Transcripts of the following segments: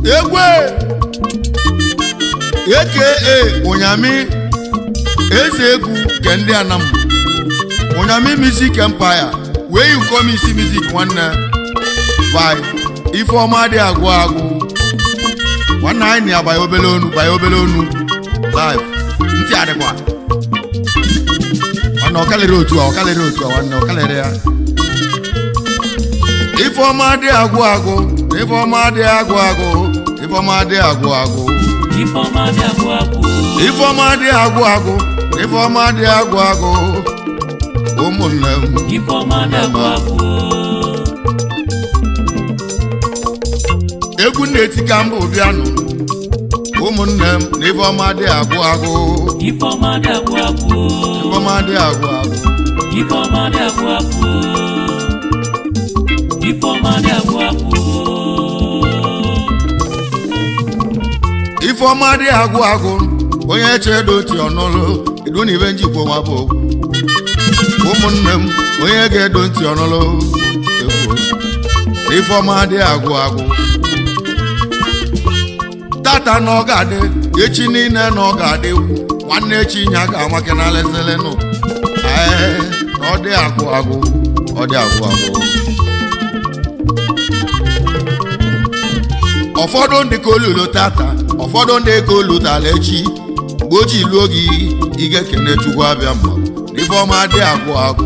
Egwe aka Ụnyamị, eze egwu nke ndị Anam, Ụnyamị Music Empire wee you come isi music nwanne by Ifeọma dị agwụ agwụ. Nwanne anyị na ya obele onu banye obele onu live ntị adịkwa nwanne. Ọkalịrị otu a, ọkalịrị otu a nwanne, ọkalịrị ya. Ifeọma dị agwụ agwụ, Ifeọma dị agwụ agwụ, Ifeọma dị agwụ agwụ. Ifeọma dị agwụ agwụ. Ifeọma dị agwụ agwụ, Ifeọma dị agwụ agwụ, ụmụnne m. Ifeọma dị agwụ agwụ. Egwu na-eti ka mbụ bịanụ, ụmụnne m, na Ifeọma dị agwụ agwụ. Ifeọma dị agwụ agwụ. Ifeọma dị agwụ agwụ. Ifeọma dị agwụ agwụ. Ifeọma dị agwụ agwụ. Ifeọma dị agwụ agwụ. Onye chedo ntị ọnụlụ edu na ibe njikwa nwa bụ okwu. Ụmụnne m, onye ga-edo ntị ọnụlụ egwu Ifeọma dị agwụ agwụ tata na ọ ga-adị echi niile na ọ ga-adị nwanne echi nya ga-amake na lezelenụ. Ee, na ọ dị agwụ agwụ, ọ dị agwụ agwụ. Ụfọdụ ndị ka olulo tata, ụfọdụ ndị ka olutala echi. Mgbe o ji luo gị, ị ga-ekene Chukwu abịa mma na Ifeọma dị agwụ agwụ.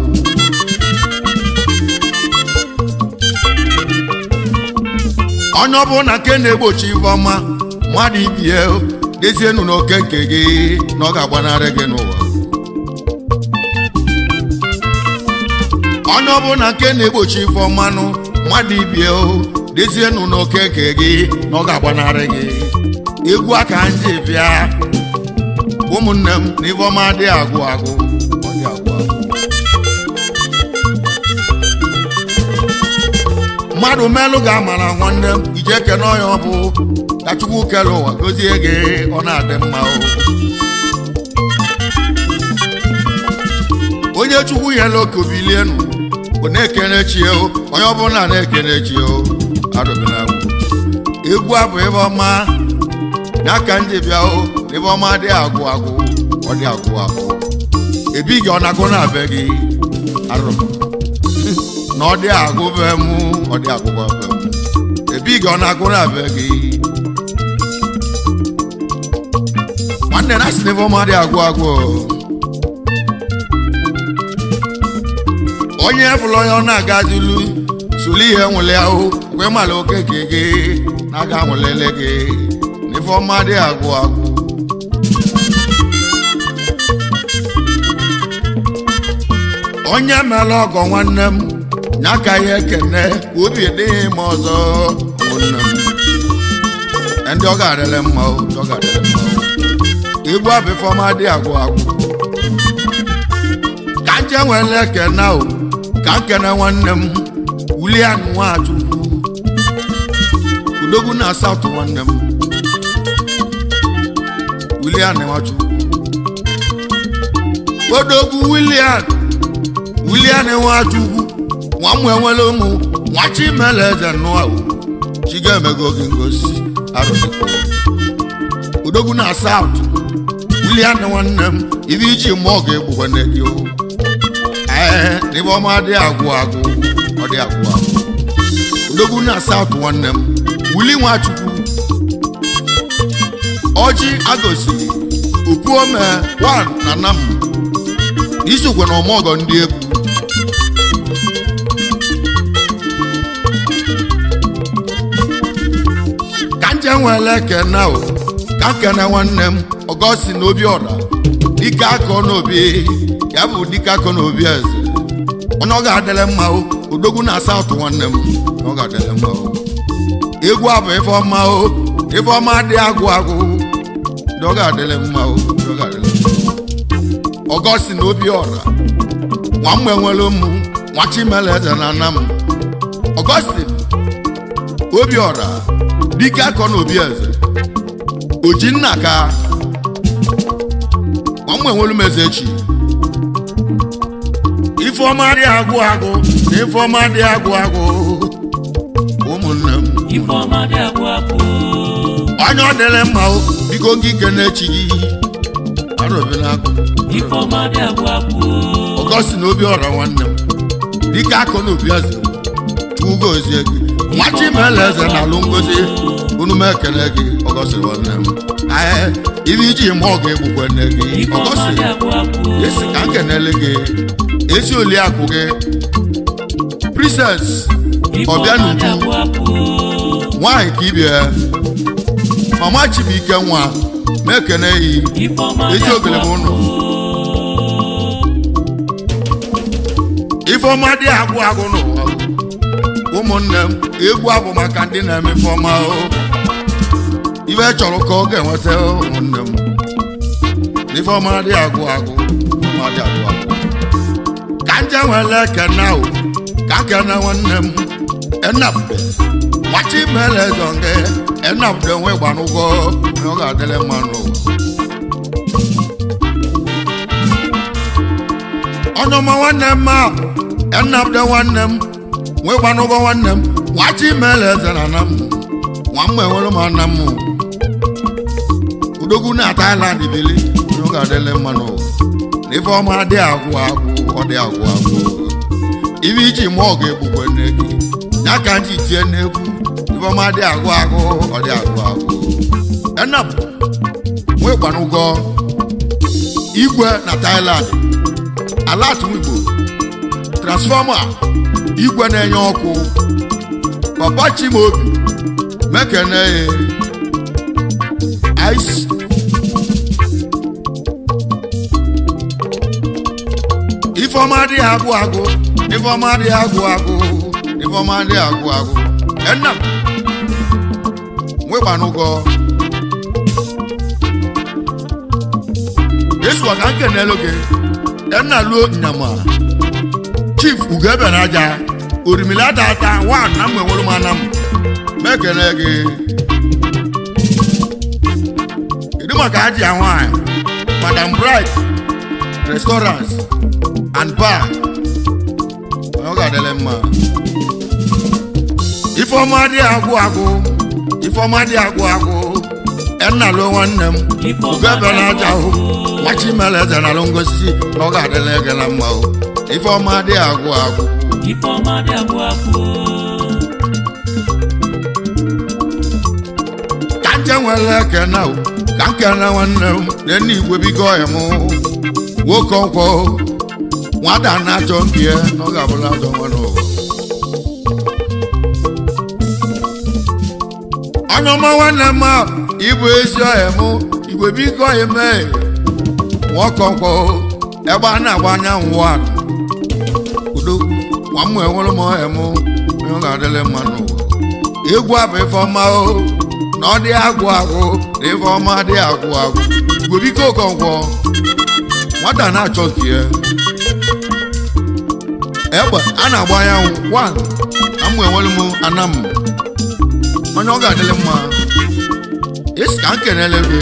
Onye ọbụla nke na-egbochi Ifeọma mmadụ ibie, dezienụ n'oke nke gị na ọ ga-agbanarị gị n'ụwa. Onye ọbụla nke na-egbochi Ifeọmanụ mmadụ ibie, dezienụ n'oke nke gị na ọ ga-agbanarị gị. Egwu aka nji bịa, ụmụnne m, na Ifeọma dị agwụ agwụ, ọ dị agwụ agwụ. Mmadụ melụ ga-amara nwanne m ije kene ọya, ọ bụ ka Chukwu kele ụwa gozie gị, ọ na-adị mma o. Onye Chukwu nyela oke obilienu ọ na-ekene chi o, onye ọbụla na-ekene chi o. Arụbila egwu abụ ebe ọma ya ka nji bịa o. Ebe ọma dị agwụ agwụ, ọ dị agwụ agwụ. Ebighị ọ na-agụ na be gị arụ na ọ dị agụ be mụ, ọ dị agụgọ be mụ. Ebighị ọ na-agụ na be gị nwanne na asị na ebe ọma dị agwụ agwụ. Onye fụlụ onye ọ na-agazulu solu ihe nwụle ahụ kwe mala okeke gị na-aga nwụlele gị na ife ọma dị agwụ agwụ. Onye mere ọgọ nwanne m ya ka ya ekene, obi dịghị m ọzọ. Ụmụnne m, ndị ọ ga-adịrị mma o, ndị ọ ga-adịrị mma o. Egwu abụ Ifeọma dị agwụ agwụ ka nje nwere ekene o, ka nkene nwanne m William Nwachukwu Udogwu na South. Nwanne m William Nwachukwu Odogwu, William, William Nwachukwu, nwa m enwere ụmụ nwa Chimere eze nụa chiga-emego gị ngosi arụsịkwa. Odogwu na South, William nwanne m, ibe iji mmụọ ga-egbukwana gị o. Ee, n'ebe ọma dị agwụ agwụ, ọ dị agwụ agwụ. Odogwu na South, nwanne m Wuli Nwachukwu Ọjị Agosiri Okwuome 1 na Nam isokwe na ọmọgọ ndị egwu. Ka nje nwere ekene o, ka nkene nwanne m Ọgọsti na Obi Ọra, dike akọ n'obi ya bụ dike akọ n'obi eze, onye ọ ga-adịrị mma o. Odogwu na South, nwanne m, ọ ga-adịrị mma o. Egwu a bụ ife ọma o, ife ọma dị agwụ agwụ, ndị ọ ga-adịrị mma o, ndị ọ ga-adịrị mma. Ọgọsti na Obi Ọra, nwa m enwere ụmụ nwa Chimele eze na nna m Ọgọstin Obiọra, dike akọ na obi eze oji nna ka nwa m enwere m eze echi. Ifeọma dị agwụ agwụ na ifeọma dị agwụ agwụ, ụmụnne m. Ifeọma dị agwụ agwụ. Onye ọ dịrị mma o, biko gị kene chi gị arụbịla agụ. Ifeọma dị agwụ agwụ. Ọgọstin Obiọra, nwanne m, dike akọ na obi eze, ugozie gị. Nwa Chimele eze na alụ ngozi unu m ekele gị. Ọgọstin, nwanne m. Ee, ibe iji ma ọ ga-egbukwe nne gị. Ifeọma Ọgọstin dị agwụ agwụ. Esi ka m kenele gị ezi oliakụ gị, Princess Ifeọma dị Ọbịanuju agwụ agwụ. Nwanyị ka ibie, Mama Chibuike nwa m ekene yi. Ifeọma dị Ezi agwụ ogele bụ agwụ. ụnụ. Ifeọma dị agwụ agwụ n'ụwa, ụmụnne m. Egwu abụ maka ndị na-eme ifeọma o. Ife chọrọ ka ọ ga-enweta, ụmụnne m. Ifeọma dị agwụ agwụ, ifeọma dị agwụ agwụ. Ka nje nwere ekene o, ka nkene nwanne m Enabde Nwachimele Ezonge Enabde nwe gbanụgwọ na ọ ga-adịrị mma n'ụwa. Ọnyọma nwanne m a Enabde nwanne m nwee gbanụgwọ, nwanne m Nwachimele eze na ana m nwa m enwere m ana m odogwu na Thailand bili, na ọ ga-adịrị mma n'ụwa na ife ọma dị agwụ agwụ, ọ dị agwụ agwụ. Ife iji mụọ ga-egbukwe nne gị ya ka nji tie n'egwu. Ife ọma dị agwụ agwụ, ọ dị agwụ agwụ. Enabde nwee gbanụgwọ, igwe na Thailand, alat Igbo transformer, igwe na-enye ọkụ. Papa Chimaobi mekene ice. Ifeọma dị agwụ agwụ, ifeọma dị agwụ agwụ, ifeọma dị agwụ agwụ. Enam nwegbanụgọ yesuwa ka nkenelu gị enna luo nyama. Chief Ugebe na aja orimila ata wa na mgbe nwere m ana m mekene gị. Kedu maka aji ya nwanyị, Madam Bright Restaurants and Bar? Ọ ga-adịrị mma. Ifeọma dị agwụ agwụ, ifeọma dị agwụ agwụ. Ennalụ nwanne m Ugebe na aja ahụ Nwachimele eze na alụ ngosi na ọ ga-adịrị gị na mma o. Ifeọma dị agwụ agwụ. Ifeọma dị agwụ agwụ. Ka nje nwere ekene o, ka nkene nwanne m na igwe bigo ya m nwoke nkwọ nwata na-achọ nke ya na ọ ga-abụla ajọ nwa n'ụwa. Onye ọma nwanne m a, ịbụ ezi ọhịa m igwe biko ya mee nwoke nkwọ ebe a na-agba anyanwụ a udo nwa m enwere m ọhịa m onye ọ ga-adịrị mma n'ụwa. Egwu a bụ ife ọma o, na ọ dị agwụ agwụ, na ife ọma dị agwụ agwụ. Igwe biko Okonkwo nwata na-achọ nke ya egbe a na-agba anyanwụ wan na m enwere m ana m onye ọ ga-adịrị mma. Esi ka m kenele gị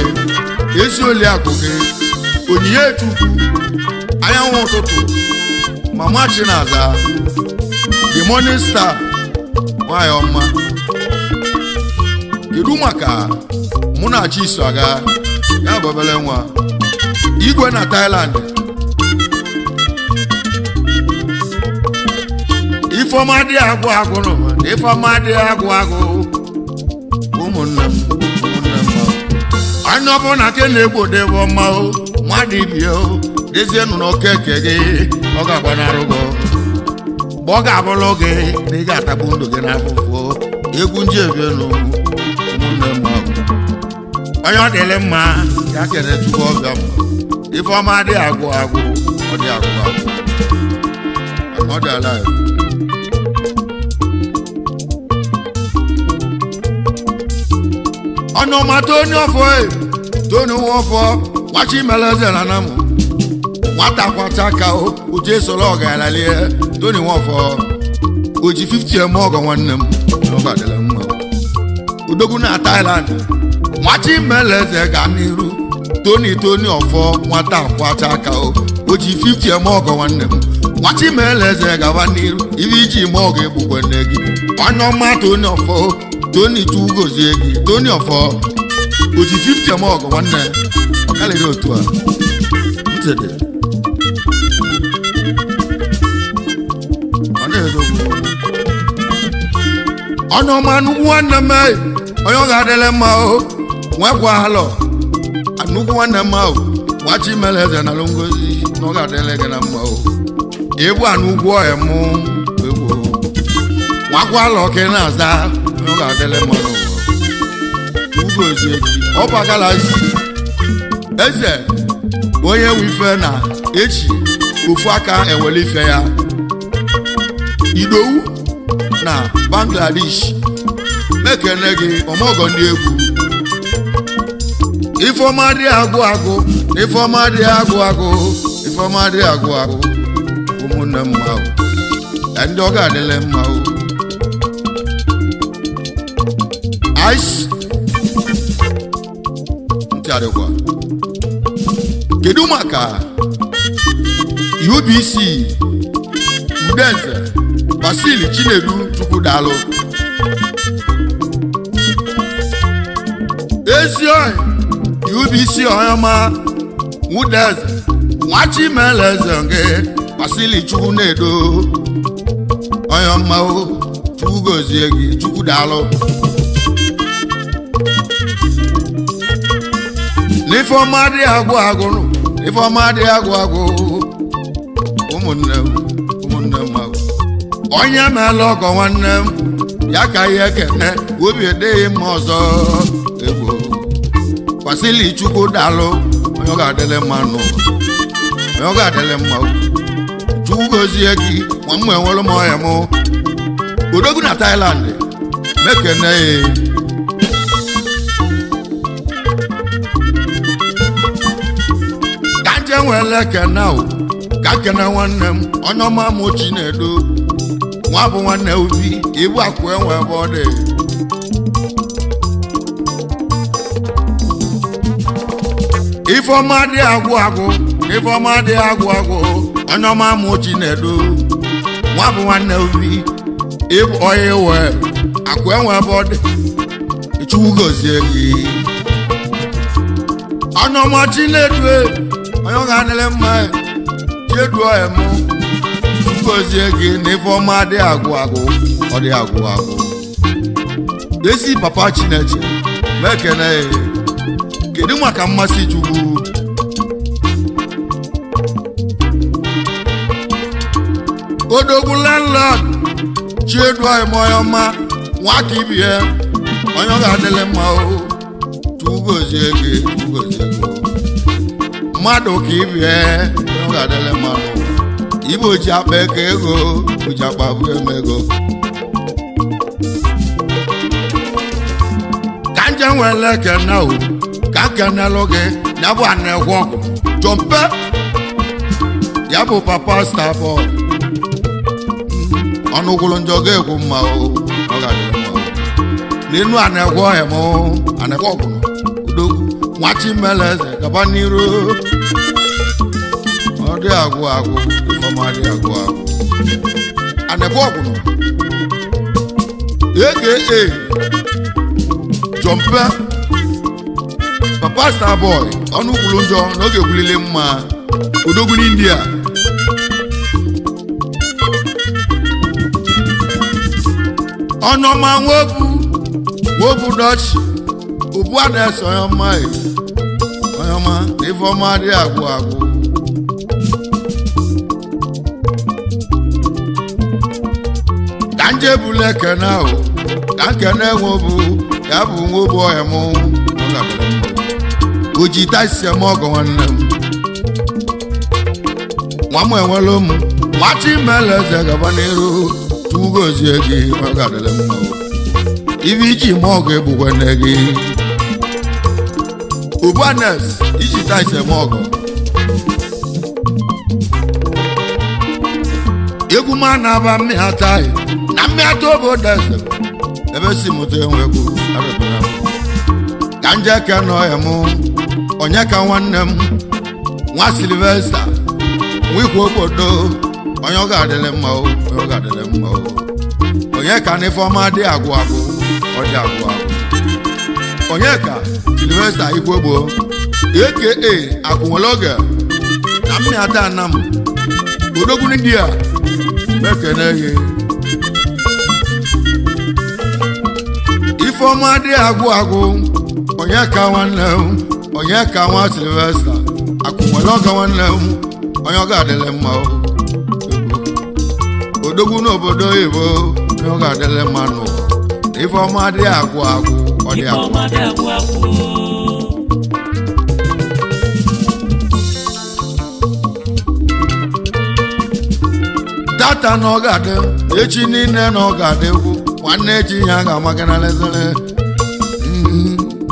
ezi oli akụ gị, Onyinye Chukwu anyanwụ ụtụtụ, Mama Chinaza, the morning star, nwanyị ọma. Kedu maka mụ na Chiso aga ya bụ obere nwa igwe na Thailand? Ifeọma dị agwụ agwụ n'ụwa, na ifeọma dị agwụ agwụ. Ụmụnne m, ụmụnne m, anya ọ bụrụ na ke na-egbo debe ọma o, mmadụ ibie o, dezienụ n'okeke gị, ọ ga-agbanarị gị. Mgbe ọ ga-abụrụ gị na ị ga-atagbu ndụ gị n'afụfụ. Egwu njebienu, ụmụnne m ahụ. Onye ọ dịrị mma ya kere Chukwu ọbịa m. Ifeọma dị agwụ agwụ, ọ dị agwụ agwụ. Ọ dị alive. Ọ̀nà ọmọ tó ní ọ̀fọ̀ ẹ̀ tó ní wọ́n fọ́ wájú mẹlẹ́sẹ̀ lánàá mọ̀ nwata kwata ka o oje sọrọ ọgaranya lie tó ní wọ́n fọ́ oji 50 eme ọgọ nwanne m n'ọba adịla mma. Odogwu na Thailand, nwachi meleze ga n'iru. Tony, Tony ọfọ, nwata kwata aka o oji 50 eme ọgọ nwanne m, nwachi meleze gaba n'iru. Ibe iji ime ọgọ egbukwe nne gị. Onye ọma, Tony ọfọ, Tony, chugozie gị. Tony ọfọ oji 50 eme ọgọ nwanne, ọ karịrị otu a ntị dị. Ọ na-edogwu onye ọma nnukwu nwanne m e, onye ọ ga-adịrị mma o nwekwa alọ nnukwu nwanne m ahụ, nwachi mere eze na ngozi na ọ ga-adịrị gị na mma o. Ebu a n'ugwu ọhịa mụ egwu nwakwa alọ ka ị na-aza, onye ọ ga-adịrị mma n'ụwa ugozie gị. Ọ bụ agalazi eze onye nwe ife na echi ofu aka ewere ife ya. Idowu na Bangladesh mekene gị ọmọgọ ndị egwu. Ifeọma dị agụ agụ, ifeọma dị agụ agụ, ifeọma dị agụ agụ. Ụmụnne m ahụ, ndị ọ ga-adịle mma o. Ice ntị adịkwa. Kedu maka UBC Udenze Basili Chinedu Chukwudalụ, ezi oyi UBC ọyọma Udeze Nwachimeleze gị Basili Chukwu na-edo onye ọma o, Chukwu gozie gị. Chukwu daalụ n'ifeọma dị agwụ agwụ, ifeọma dị agwụ agwụ. Ụmụnne m, ụmụnne m ahụ, onye meela ọgọ nwanne m ya ka ihe ekene obi edịghị mma ọzọ. Egwu Basili Chukwu daalụ, onye ọ ga-adịrị mma n'ụwa, onye ọ ga-adịrị mma o. Chukwu gozie gị ma m enwere m ọya m. Odogwu na Thailand mekene ya. Ka nje nwere ekene o, ka kene nwanne m, onye ọma m, Chinedu nwa bụ nwanne Obi ibu akụ enwe ebe ọ dị. Ifeọma dị agwụ agwụ, ifeọma dị agwụ agwụ. Onye ọma m, Chinedu nwa bụ nwanne Obi ịbụ onye iwe akụ enwe ebe ọ dị. Chukwu gozie gị, onye ọma Chinedu e, onye ọ ga-adịrị mma e, Chiedu ọya mụ, Chukwu gozie gị na ifeọma dị agwụ agwụ, ọ dị agwụ agwụ. Ezi papa Chineche mekene ya. Kedu maka mmasị Chukwu? Odogwu landlord Chiedu ọyịmọyọma nwaka ibie, onye ọ ga-adịrị mma o. Chukwu gozie gị, Chukwu gozie gị. Mmadụ ka ibie, onye ọ ga-adịrị mma n'ụwa. Ibe oji akpa eke ego, oji akpa abụ eme ego. Ka nje nwere ekene o, ka kenelụ gị ya bụ anegwe ọgụ jọmpe ya bụ papa starboy. Ọnụ gwụrụ njọ ga-ekwu mma o, ọ ga-adịrị mma o. N'enu anegwe ọhịa m, anegwe ọgụ odogwu nwachimeleze gaba n'iru. Ọ dị agwụ agwụ, ifeọma dị agwụ agwụ. Anegwe ọgwụ aka jọmpe papa starboy, ọnụ kwuru njọ n'oge gwulile mma. Odogwu n'India. Ọnụọma nwobu nwobu dọchi ubu a na-eso onye ọma e. Onye ọma na ife ọma adịghị agwụ agwụ. Ka nje bulu ekene ahụ ka nkene nwobu ya bụ nwobu ọhịa mụ oji taisi eme ọgọ nwanne m nwa m enwela ụmụ nwachi mele eze gaba n'iru tugozie gị maka adịrị mma ibe iji ma ọgụ egbukwana gị ubanes iji taisi eme ọgọ egwu ma na-aba mmịata anyị na mmịata obodo eze ebe si mụta enwe egwu arụbara m. Ka nje ke nọ ya mụ onye ka nwanne m nwa Silvesta nwikwu obodo onye ọ ga-adịrị mma o onye ọ ga-adịrị mma o onye ka n'ifeọma dị agwụ agwụ ọ dị agwụ agwụ onye ka Silvesta Ikwegbo aka akwụnwere oge na mmịata anam odogwu ndị a mekene gị ifeọma dị agwụ agwụ onye ka nwanne m onye ka nwa Silvesta akwụnwere oge nwanne m onye ọ ga-adịrị mma o odogwu n'obodo oyibo onye ọ ga-adịrị mma n'ụwa ifeọma dị agwụ agwụ ọ dị agwụ Ifeọma dị agwụ agwụ. Tata na ọ ga-adị echi niile na ọ ga-adị egwu nwanne echi ya ga-amaganalezere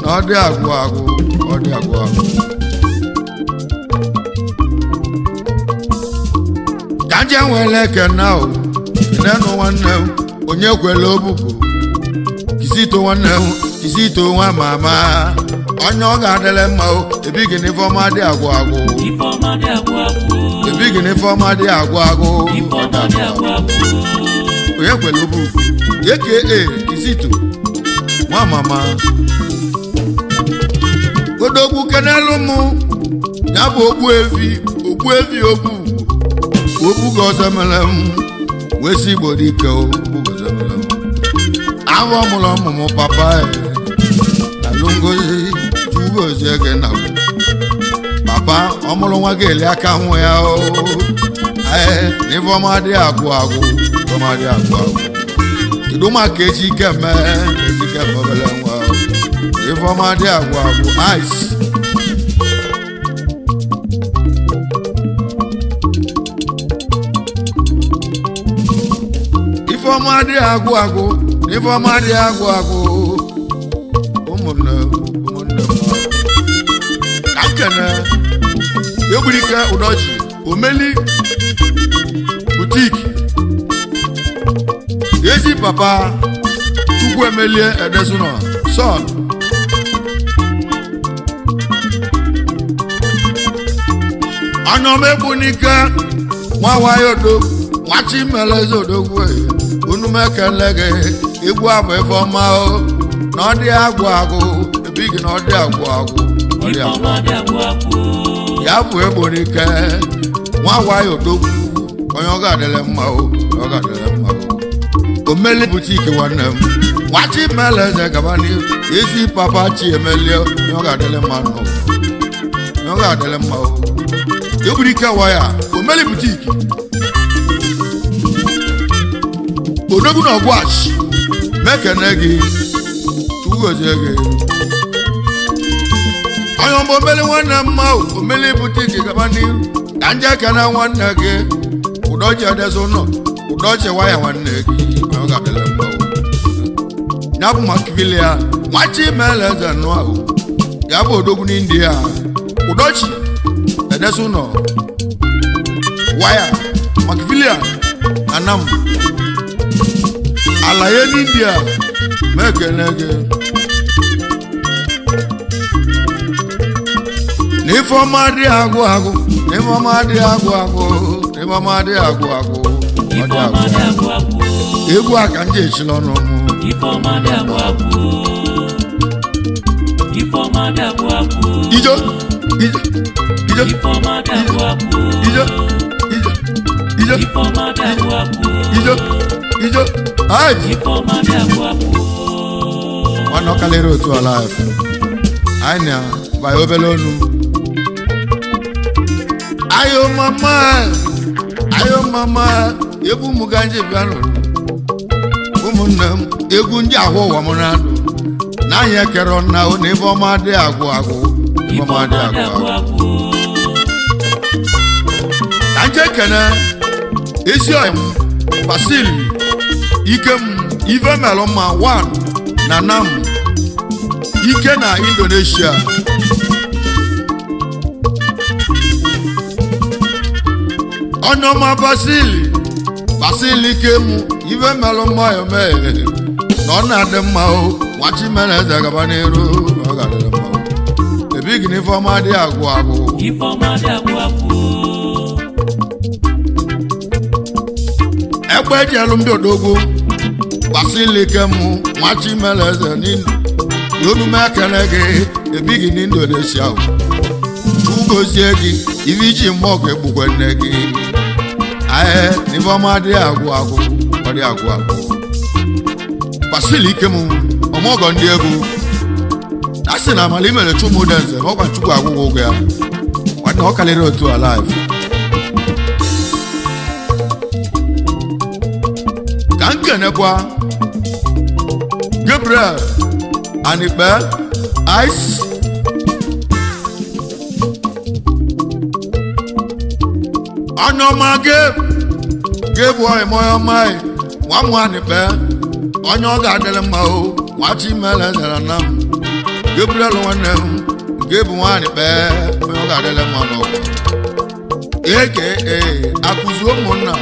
na ọ dị agwụ agwụ ọ dị agwụ agwụ ka nje nwere ekene o kenenụ nwanne m onye kwere obubu kizito nwanne m kizito nwa mama onye ọ ga-adịrị mma o ebighị n'ifeọma dị agwụ agwụ Ifeọma dị agwụ agwụ. ebighị n'ifeọma dị agwụ agwụ ọ dị Ifeọma dị agwụ agwụ agwụ. agwụ. Onye kwere obu aka kizito nwa mama odogwu kenelu mụ ya bụ ogbuefi ogbuefi ogbu ogbu ka ọzọ mere m wee si igbo dike ogbu ka ọzọ mere m awọ mụrụ ọmụmụ papa e na lungozi tugozie gị na papa ọ mụrụ nwa gị eli aka nwụ ya o ee na ifeọma dị agwụ agwụ ifeọma dị agwụ agwụ kedu maka eji ike mee eji ike mee obere nwa o. Ifeọma dị agwụ agwụ ice Ifeọma dị agwụ agwụ Ifeọma dị agwụ agwụ ụmụnne ụmụnne m ka m kene egburike ụdọji omeli butiki ezi papa chukwu emelie edesunọ son anọmegbu n'ike nwa wayodo nwachimeleze odogwu unu mekele gị egwu abụ ifeọma o na ọ dị agwụ agwụ ebighị na ọ dị agwụ agwụ ọ dị agwụ Ifeọma dị agwụ agwụ. ya bụ egbo n'ike nwa wayo odogwu onye ọ ga-adịrị mma o onye ọ ga-adịrị mma o omeli butiki nwanne m nwachi mele eze gaba n'ihu ezi papa chi emelie onye ọ ga-adịrị mma nụ onye ọ ga-adịrị mma o egburu ike waya omeli butiki odogwu na ọgwachi mekene gị tugozie gị onye ọma omeli nwanne m ma omeli butiki gaba n'ihu ka nje kene nwanne gị ụdọji edezi ụlọ ụdọji waya nwanne gị onye ọ ga-adịrị mma o. Ya bụ makivilia nwachi mele eze nụ ahụ ya bụ odogwu n'india ụdọchi edezi ụlọ waya makivilia anam alaye n'india mekene gị na ifeọma dị agwụ agwụ na ifeọma dị agwụ agwụ na ifeọma dị agwụ agwụ ọ dị Ifeọma agwụ dị agwụ agwụ. egwu a ka m ji echila ọnụ mụ Ifeọma dị agwụ agwụ. Ifeọma dị agwụ agwụ. ijo ijo ijo Ifeọma dị agwụ agwụ. ijo ijo ijo Ifeọma dị agwụ agwụ. ijo ijo Aji Ifeọma dị agwụ agwụ. Nwanne ọkalịrị otu alive anyị na by obele onu. Ayo mama, ayo mama, egwu m ga nje bịa nụrụ ụmụnne m, egwu ndị ahụ ụwa m na ndụ na anyị ekere nna o na ebe ọma dị agwụ agwụ, ebe ọma Ifeọma dị dị agwụ agwụ agwụ. agwụ. Ka nje kene ezi ọyị m Basil Ikem ife melụ mma 1 na Nam Ike na Indonesia. Ọnụọma Basil, Basil Ikem ife melụ mma ya mee na ọ na-adị mma o nwachi mere eze gaba n'iru na ọ ga-adịrị mma o ebighi na ife ọma dị agwụ agwụ. Ifeọma dị agwụ agwụ. Egbe eji elu ndị odogwu Basilike mụ nwachimeleze n'Indo n'onume ekele gị ebighị n'Indonesia o. Ugozie gị ife iji mmụọ ga-egbukwe nne gị ae n'ife ọma dị agwụ agwụ, ọ dị agwụ agwụ. Basilike mụ ọmọgọ ndị egwu a sị na amala imere Chumudenze na ọkwa Chukwu agwụgwọ ụgwọ ya nwanne ọ karịrị otu alive. Ka nkenekwa Gabriel Anikpe Ice onye ọma Gabe ọyịmọyọma nwa m Anikpe onye ọ ga-adịrị mma o nwachi mere zara na m Gabriel nwanne m Gabe nwa Anikpe onye ọ ga-adịrị mma n'ọgụ aka akụzi ụmụnna.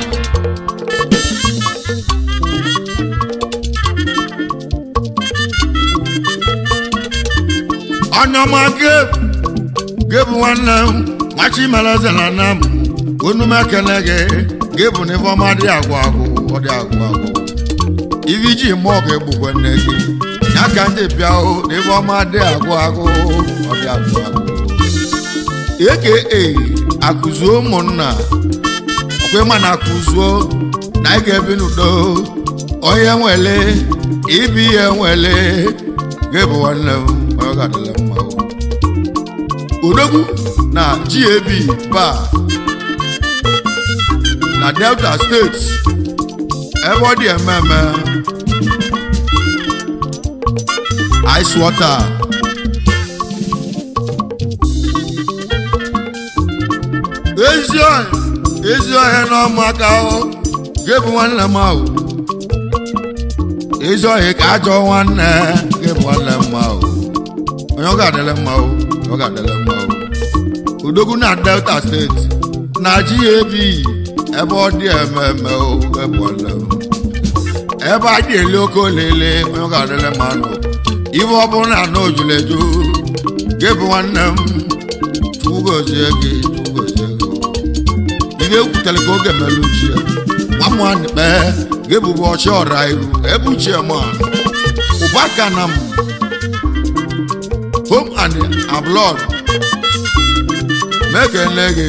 Ọnyọma Gabe Gabe nwanne m nwachimeleze na nna m onume ekele gị Gabe na ifeọma dị agwụ agwụ, ọ dị agwụ agwụ. Ife iji mmụọ ga-egbukwe nne gị ya ka ndị bịa o na ifeọma dị agwụ agwụ, ọ dị agwụ agwụ. Aka akụzuo ụmụnna ọkwa ịma na akụzuo na anyị ga-ebi n'udo onye nwele ibi ya nwele Gabe nwanne m onye ọ ga-adịla mma o. Odogwu na GAB ba na Delta Steeti ebe ọ dị ememe ice water. Ezi ọhịa, ezi ọhịa na ụmụaka o Gabe nwanne m ahụ ezi ọhịa ka ajọ nwanne Gabe nwanne m ahụ onye ọ ga-adịrị mma o ọ ga-adịrị mma o. Odogwu na Delta Steeti na GAB ebe ọ dị ememe o ebe ọ dị ebe a dị eli oke olele onye ọ ga-adịrị mma nụ ife ọ bụrụ na anụ ojuleju Gabe nwanne m Chukwu gozie gị, Chukwu gozie gị. Ihe ekwutere ka oge mere uche nwa m Anikpe Gabe bụ ọchị ọra iru ebe uche ma ụbaka na m home and abroad mekene gị.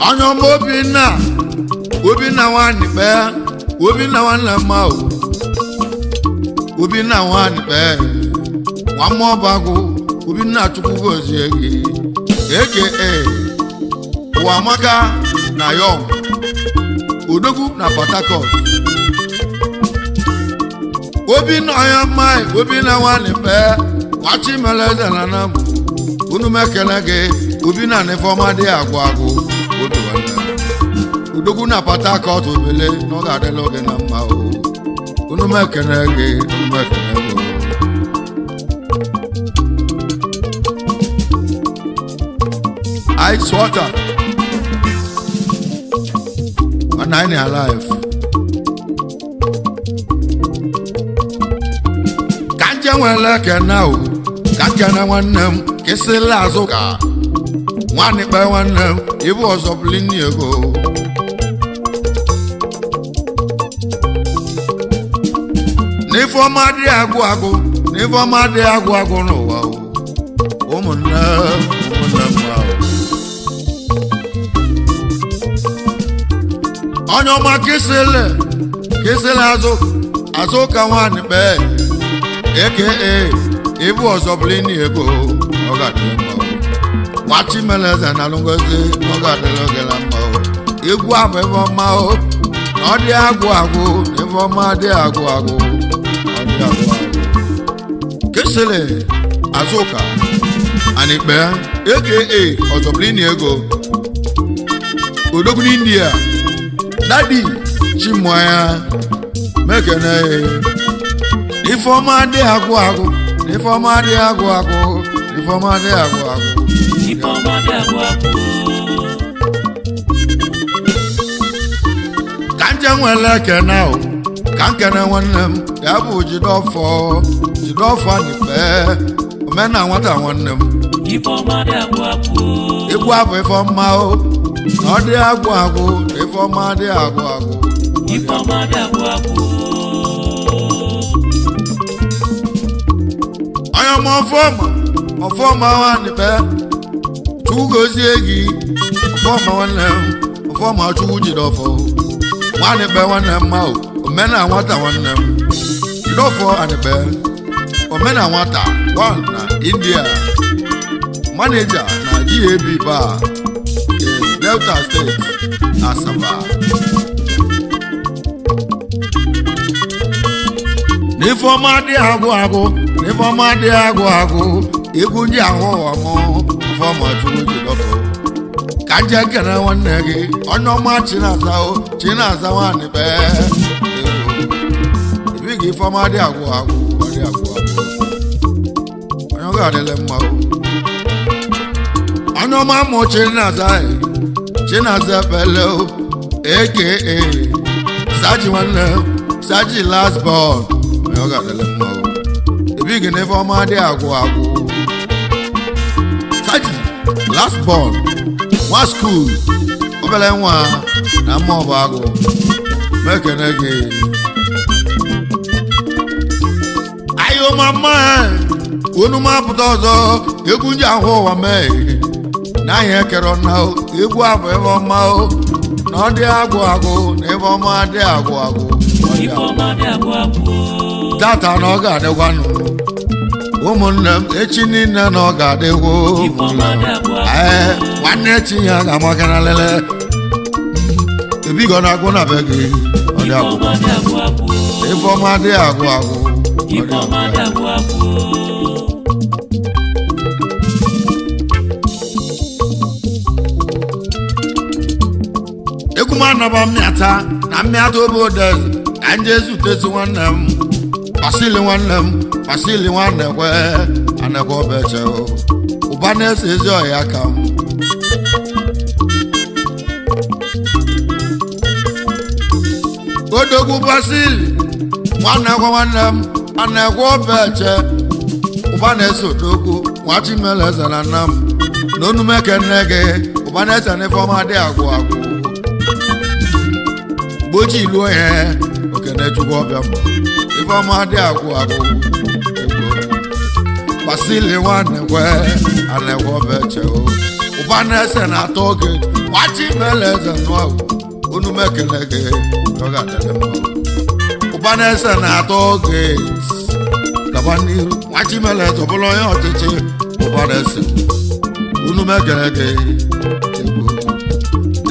Onye ọma Obinna, Obinna nwa Anikpe, Obinna nwanne m ahụ Obinna nwa Anikpe nwa mmụọbagụ Obinna Chukwu gozie gị aka Ụwamaka na Yong Odogwu na Port Harcourt. Obinna onye ọma Obinna nwa Anikpe nwachimeleze na nam unu mekele gị Obinna na ifeọma dị agwụ agwụ obi nwanne m. Odogwu na Port Harcourt obele na ọ ga-adịla oge na mma o unu mekele gị, unu mekele gị o. Ice water and I alive. Ka nje nwere ekene o ka nkene nwanne m ka esila azụ ka nwanne kpe nwanne m ịbụ ọzọ bụli nni ego n'ifeọma dị agwụ agwụ, n'ifeọma dị agwụ agwụ n'ụwa o ụmụnne, ụmụnne m ahụ. Onye ọma kesịlị kesịlị azụ azụ ka nwaanyị kpee aka ịbụ ọzọ bụrụ ego ọ ga-adịrị mma o. Nwa Chimeleze na Ngozi ọ ga-adịrị oge na mma o. Egwu abụ ebe ọma o na ọ dị agwụ agwụ na ebe ọma dị agwụ agwụ ọ dị agwụ agwụ. Kesịlị Azụka Anikpe aka Ọzọbụlini ego odogwu n'India dadi Chimuanya mekene. Ifeọma dị agwụ agwụ, Ifeọma dị agwụ agwụ, Ifeọma dị agwụ agwụ. Ifeọma dị agwụ agwụ. Ka nje nwere ekene o ka nkene nwanne m ya bụ Jideọfọ Jideọfọ Anikpe omena nwata nwanne m. Ifeọma dị agwụ agwụ. Egwu abụ Ifeọma o na ọ dị agwụ agwụ, Ifeọma dị agwụ agwụ. Ifeọma dị agwụ agwụ. Onye ọma ọfọma ọfọma nwanne Chukwu gozie gị ọfọma nwanne m ọfọma Chukwu Jideọfọ nwanne nwanne m ma o omena nwata nwanne m Jideọfọ Anikpe omena nwata one na India manager na GAB bar in Delta State Asaba. N'Ifeọma dị agwụ agwụ, n'Ifeọma dị agwụ agwụ, egwu ndị ahụ ụwa mụ Ifeọma Chukwu Jideọfọ. Ka nje kene nwanne gị onye ọma Chinaza o Chinaza nwanne be ebi gị Ifeọma dị agwụ agwụ ọ dị agwụ agwụ onye ọ ga-adịle mma o. Onye ọma mụ Chinaza e Chinaza ebele o aka Saji nwanne Saji last born onye ọ ga-adịle mma o ebi gị na Ifeọma dị agwụ agwụ. Saji last born nwa skuul obere nwa na mma ọba agụ mekene gị ayo mama onu m apụta ọzọ egwu ndị ahụ ụwa mee na anyị ekere na o egwu abụ ebe ọma o na ọ dị agwụ agwụ na ebe ọma dị agwụ agwụ ọ dị agwụ. Ifeọma dị agwụ agwụ. Tata na ọ ga-adịkwanụ ụmụnne m echi niile na ọ ga-adịkwu. Ifeọma dị agwụ agwụ. Ee, nwanne echi ya ga-amakana lele ebigo na agwụ na be gị ọ dị agwụ. Ifeọma dị agwụ agwụ. Ifeọma dị agwụ agwụ ọ dị Ifeọma agwụ. dị agwụ agwụ. Egwu m anaba mmịata na mmịata obodo ka nje zutezi nwanne m Basili nwanne m Basili nwanne kwe anekwe obeche o ụba na-ese ezi ọhịa ka m odogwu Basili nwanne kwe nwanne m anekwe obeche ụba na-ese odogwu nwa Chimeleze na nna m na onumeke nne gị ụba na-ese na Ifeọma dị agwụ agwụ gbochi ilu onye okene chukwu ọbịa mbụ Ifeọma dị agwụ agwụ egwu Basili nwanne kwe anekwe obeche o ụba na-ese na-atọ oge nwa Chimeleze nụọ onu mekele gị ọ ga-adịrị mma ụba na-ese na-atọ oge gaba n'iru nwa Chimeleze ọ bụla onye ọchịchị ụba na-ese unu mekele gị egwu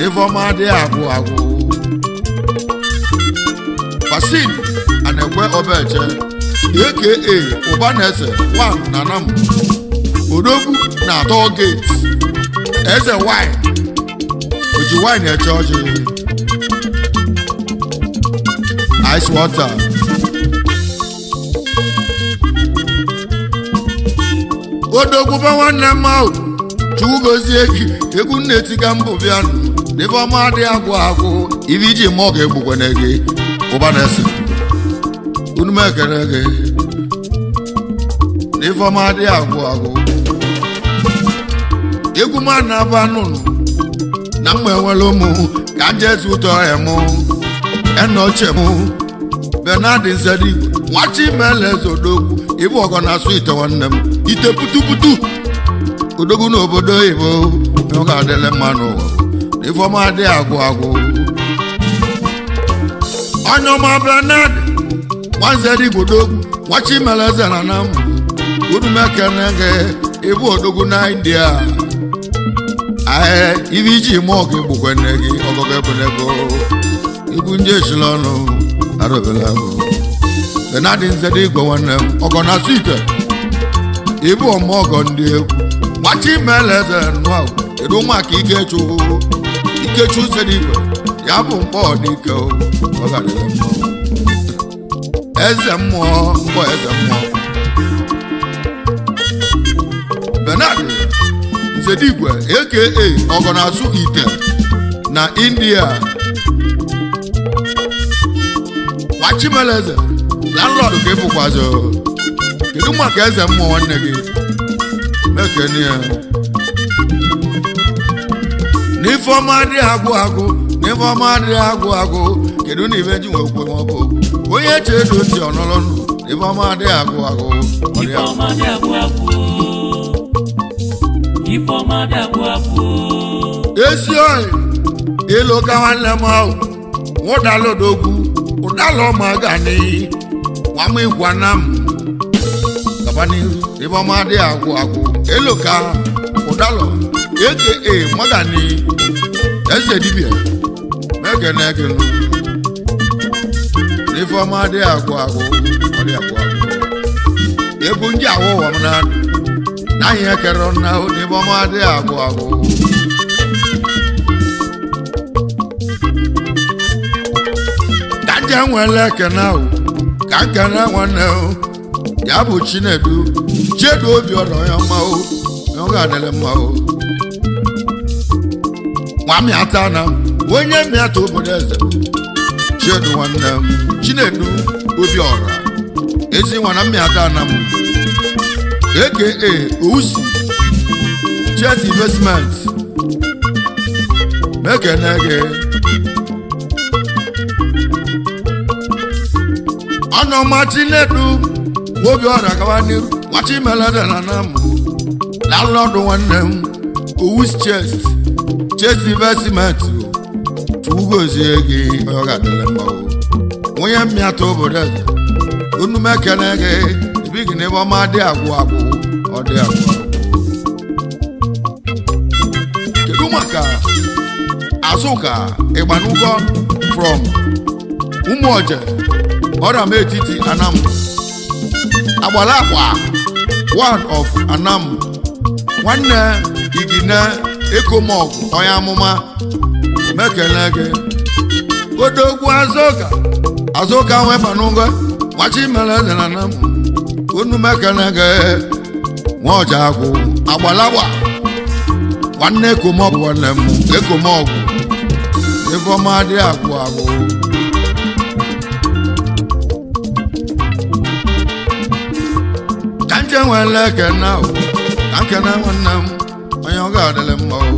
Ifeọma dị agwụ agwụ. Basil Anekwe Obeche aka Ụbanese 1 na Nam Odogwu na atọ gate eze wine oji wine eche ọjị ice water. Odogwu be nwanne m ahụ Chukwu gozie gị egwu nna etiga mbụ bịanụ n'Ifeọma dị agwụ agwụ ibe iji mụọ ga-egbukwana gị Ụbanese unu m ekele gị n'Ifeọma dị agwụ agwụ. Egwu m na-aba nụnụ na mma enwere ụmụ ka nje zụtọ ya mụ enoche mụ Bernard Nzedigwe nwa Chimeleze odogwu ịbụ ọgọ na-asụ ite nwanne m ite putuputu odogwu n'obodo oyibo na ọ ga-adịrị mma n'ụwa Ifeọma dị agwụ agwụ. Onye ọma Bernard Nwanzedigwe odogwu, Nwachimeleze na Nam, Urumekene gị, ịbụ odogwu na India. Ee, ibe iji mụọ gị gbukwe nne gị ọgọgọ ebenego igwu ndị echila ọnụ arụbela bụ Bernard Nzedigwe nwanne m, ọgọ na ite ịbụ ọmụọgọ ndị egwu. Nwachimeleze nụa, kedu maka Ikechukwu? Ikechu Nzedigwe ya bụ mkpọ dike, ọ garịrị mmụọ eze mmụọ, mkpọ eze mmụọ. Bernard Nzedigwe aka ọgọna-asụ ite na India. Nwachimeleze landlord ka ịbụkwazị. Kedu maka eze mmụọ nwanne gị? Mekene ya n'ifeọma adịghị agwụ agwụ, n'ifeọma adịghị agwụ agwụ. Kedu na ibe ji nwekwe ma ọ bụ onye chedo ntị ọnọrọ nụ, n'ifeọma adịghị agwụ agwụ, ọ dị agwụ. Ifeọma dị agwụ agwụ. Ifeọma dị agwụ agwụ. Esi oyi ịlụ ka nwanne m ahụ nwụdala odogwu ụdala ọma ga n'ihi nwam ịgwa na m gaba n'ihu, ifeọma adịghị agwụ agwụ. Elu ka ụdalọ aka magani eze dibịa mekene gị nụ, ifeọma adịghị agwụ agwụ, ọ dị agwụ agwụ. Egwu ndị awụwa m na n'ahịa ekere nna, ifeọma adịghị agwụ agwụ. Ka nje nwere ekene ahụ, ka nkene nwanne o, ya bụ Chinedu Chiedu obi ọrọ ya mma o, ya ọ ga-adịrị mma o. Nwa mịata na onye mịata obodo eze Chiedu nwanne m, Chinedu obi ọra ezi nwa na mmịata na m aka Owusu Chess Investment, mekene gị. Ọnụọma Chinedu obi ọra gawa n'iru. Nwachimeleze na namụ landlord nwanne m, Owusu Chess Investment, tugozie gị, ọ ga-adịrị mma o. Onye mmịata obodo eze, unu mekene gị, ebighị n'ebe ọma dị agwụ agwụ, ọ dị agwụ agwụ. Kedu maka Azụka Ịgbanugo from Ụmụoje Ọram etiti Anam agbala akwa one of Anam nwanne Igine Ekomọgụ onye amụma, mekele gị odogwu. Azụka Azụka nwebanugo Nwachimeleze na Anam, unu mekele gị. Nwa ọja agwụ agbalagba nwanne Ekomọgụ nwanne m Ekomọgụ, ifeọma adịghị agwụ agwụ. Ka nje nwere ekene ahụ, ka nkene nwanne m, onye ọ ga-adịrị mma o.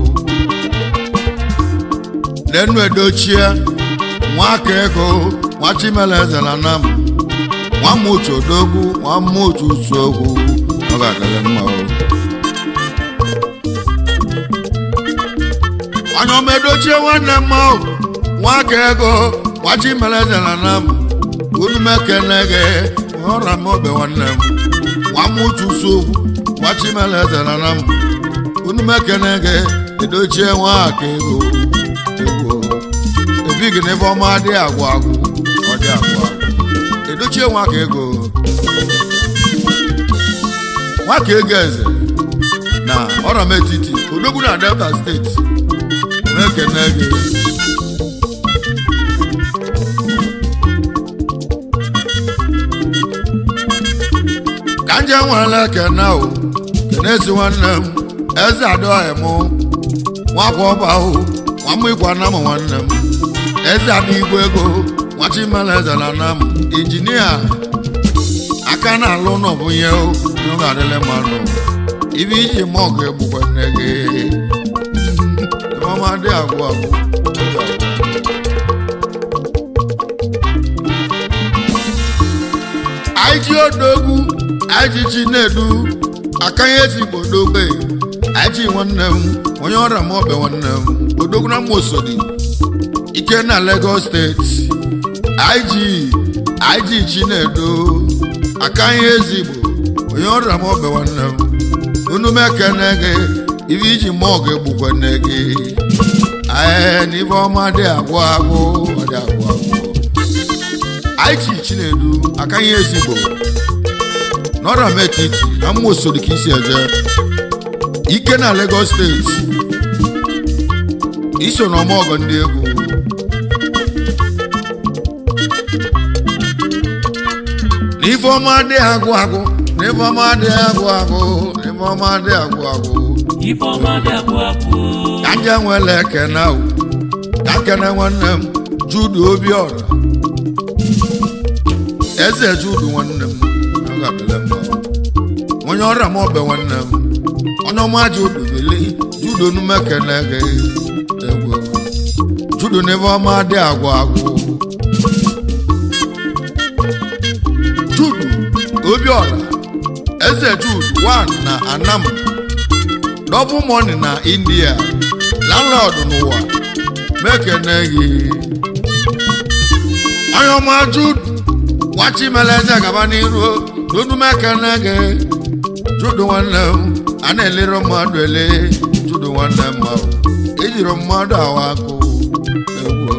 Lenu edochie nwaka ego Nwachimeleze na Nam, nwamuchu odogwu, nwamuchu usogwu, ọ ga-adịrị mma o. Onye ọma edochie nwanne m ahụ, nwaka ego Nwachimeleze na Nam, unu mekene gị ọra m obe nwanne m, nwamuchu usogwu, Nwachimeleze na Nam, unu mekene gị. Edochie nwaka ego egwu ebighị n'ebe ọma adịghị agwụ agwụ, ọ dị agwụ agwụ. Edochie nwaka ego, nwaka ego eze na ọram etiti odogwu na Delta Steeti, na-ekene gị. Ka nje nwere ekene o, kene ezi nwanne m eze adọghị mụ nwakwa ọba ahụ nwamụ ịgwa na m nwanne m eze adị igwe ego Nwachimeleze na Nam injinia aka na-alụ ụlọ bụ ihe o ọ ga-adịrị mmanụ ibe iji ma ọgụ egbukwe nne gị ọma dị agwụ agwụ. Anyị ji odogwu, anyị ji Chinedu akanye ezigbo odogbe, anyị ji nwanne m onye ọrịa m ọbịa nwanne m odogwu na Mosodi ike na Lagos Steeti. IG IG Chinedu aka ihe ezigbo onye ọrịa m ọbịa nwanne m unu m ekene gị ibe iji mmụọ gị egbukwe nne gị. Ee, na ife ọma dị agwụ agwụ, ọ dị agwụ agwụ. IG Chinedu aka ihe ezigbo n'ọrịa m etiti na mma osoro ka isi eje ike na Lagos State iso na ọmọgọ ndị egwu. Na ife ọma dị agwụ agwụ, na ife ọma dị agwụ agwụ, na ife ọma dị agwụ agwụ. Ifeọma dị agwụ agwụ. Ka nje nwere ekene ahụ, ka nkene nwanne m Jude Obiora eze Jude nwanne m ọ ga-adịle mma. Onye ọrịa m ọbịa nwanne m onye ọma Jude bili Jude onume kene gị egwu. Jude na ife ọma dị agwụ agwụ. Jude Obiora eze Jude 1 na Anam double money na India landlord n'ụwa mekene gị. Onye ọma Jude nwachimele eze gaba n'iru n'onu mekene gị. Jude nwanne m a na-elere mmadụ ele. Jude nwanne m ahụ ejiri mmadụ awa akụ egwu.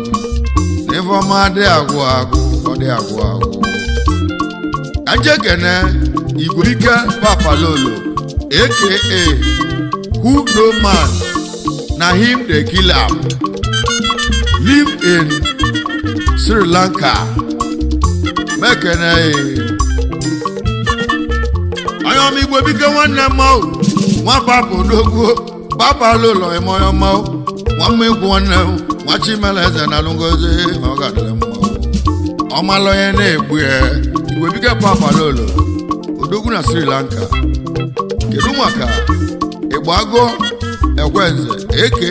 Ife ọma dị agwụ agwụ, ọ dị agwụ agwụ. Ka njekene igwe ike papalolo aka who no man na him dey kill am live in Sri Lanka mekene. Onye ọma igwe bike nwanne m ahụ nwa papa odogwu papa lụlọ ime onye ọma nwa mma egwu nwanne m nwa Chimere eze na alụ ngozi ọ ga-adịrị mma. Ọmalụ onye na-egbu ya igwe bike papa lụlọ odogwu na Sri Lanka. Kedu maka Igbago Ekwenze aka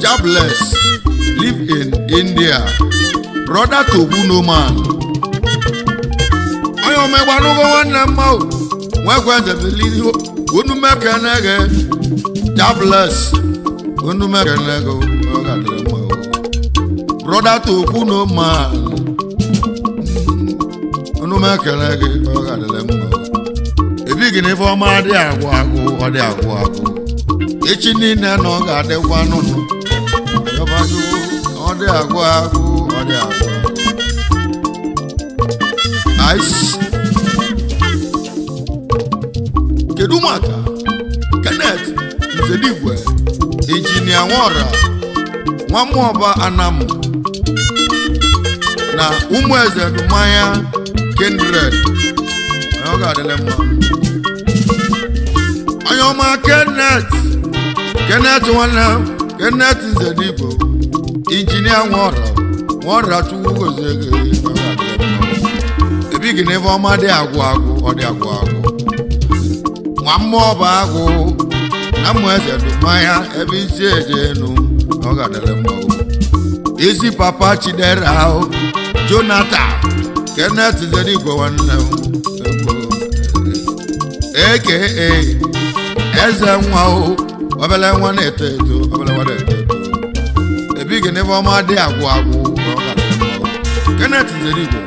Jabless live in India brother to who no man. Onye ọma ịgbanụgo nwanne m ahụ nwa Ekwenze biliri onumekene gị Jabless onumekene gị ọ ga-adịrị mma. Brother to who no man onumekene gị ọ ga-adịrị mma. Ebighị na ife ọma dị agwụ agwụ, ọ dị agwụ agwụ. Echi niile na ọ ga-adịkwa nụnụ ọ dị agwụ agwụ, ọ dị agwụ agwụ. Ice. Kedu maka Kenneth Nzedigwe injinia Nwora Nwamụọba Anam na Ụmụeze Dumanya Kindred ọ ga-adịle mma. Onye ọma Kenneth Kenneth nwanne m Kenneth Nzedigwe injinia Nwora Nwora Chukwu gozie gị ọ ga-adịle mma. Ebighị na ife ọma dị agwụ agwụ, ọ dị agwụ agwụ. Nwa mmụọ bụ agwụ na mmụ eze Dumanya ebe isi eje enu ọ ga-adịle mma. Ezi papa Chidera ahụ Jonathan Kenneth Nzedigwe nwanne m egwu aka eze nwa o obele nwa na-eto eto obele nwa na-eto eto. Ebighị n'ife ọma dị agwụ agwụ ọ ga-adịle mma. Kenneth Nzedigwe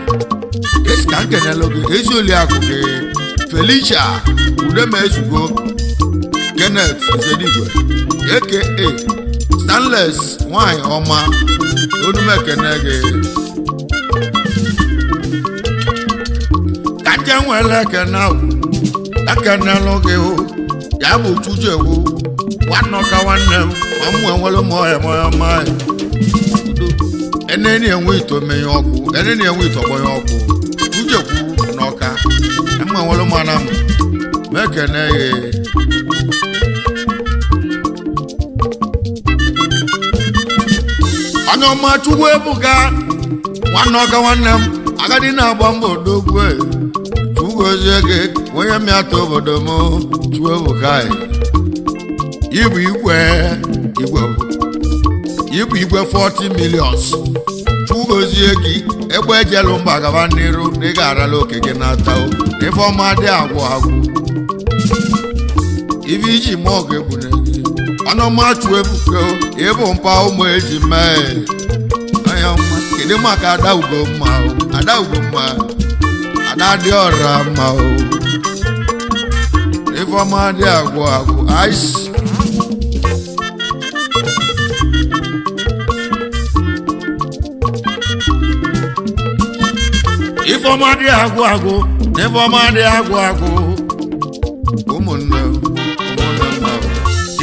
esi ka nkenelu gị ezi oliakụ gị Felicia Udemezugo Kenneth Nzedigwe aka Stanless nwanyị ọma onumekene gị. Ka nje nwere ekene ahụ ekenelụ gị hụ ya bụ chujewu nwanne ọka nwanne m ma mụ enwere m ọhịa m ọhịa ma udo eneni enwe ito menye ọkụ eneni enwe ito gbanye ọkụ chujekwu n'ọka mụ enwere m ana m mekene ya. Onye ọma Chukwu ebuka nwanne ọka nwanne m agadi na-agba mbọ odogwu Chukwu gị onye mmịata obodo m Chukwu ebuka ibu igwe igwe ibu igwe 40 millions. Chukwu gozie gị egbe ejelu mba gaba n'iru na ị ga-arala oke gị n'ata o na ife ọma dị agwụ agwụ ife iji mụọ ga-egbune gị ọnụọma Chukwu ebuka ịbụ mpa ụmụ eji mee onye ya mma. Kedu maka ada Ugomma o? Ada Ugomma, ada dị ọra mma o. Ifeọma dị agwụ agwụ ice. Ifeọma dị agwụ agwụ na Ifeọma dị agwụ agwụ. Ụmụnne, ụmụnne mma o.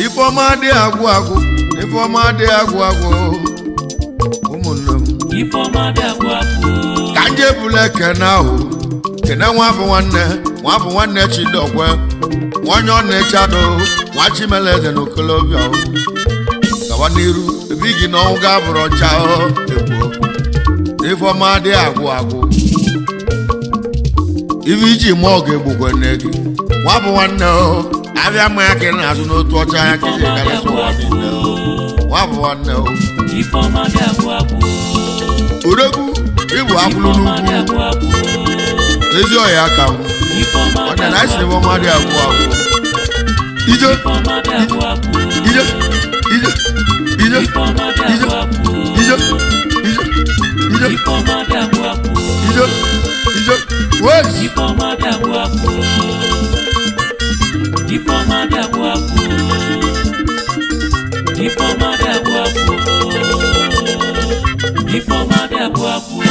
Ifeọma dị agwụ agwụ na Ifeọma dị agwụ agwụ. Ụmụnne m. Ifeọma dị agwụ agwụ. Ka nje bụla ekene ahụ, kene nwa bụ nwanne, nwa bụ nwanne Chidokwe, nwanye ọ na-echado nwa Chimeleze na okolobịa o. Gawa n'iru ebi gị na ọnwụ ga-abụrụ ọcha o, egbuo. Ifeọma dị agwụ agwụ. Ife iji mụọ ga-egbukwe nne gị. Nwa bụ nwanne o, abịa ma ya ka ị na-azụ n'otu ọcha ya ka iji Ifeọma dị karịsị agwụ ụwa agwụ. niile o. Nwa bụ nwanne o. Ifeọma dị agwụ agwụ. Odogwu ịbụ akwụlụ Ifeọma dị n'ugwu agwụ agwụ. ezi ọhịa ka m. Ifeọma Ọ dị na agwụ isi agwụ. Ifeọma dị agwụ agwụ. Ije Ifeọma dị agwụ agwụ. ije ije ije Ifeọma dị agwụ agwụ. ije ije ije Ifeọma dị agwụ agwụ. ije ije wee. Ifeọma dị agwụ agwụ. Ifeọma dị agwụ agwụ. Ifeọma dị agwụ agwụ. Ifeọma dị agwụ agwụ.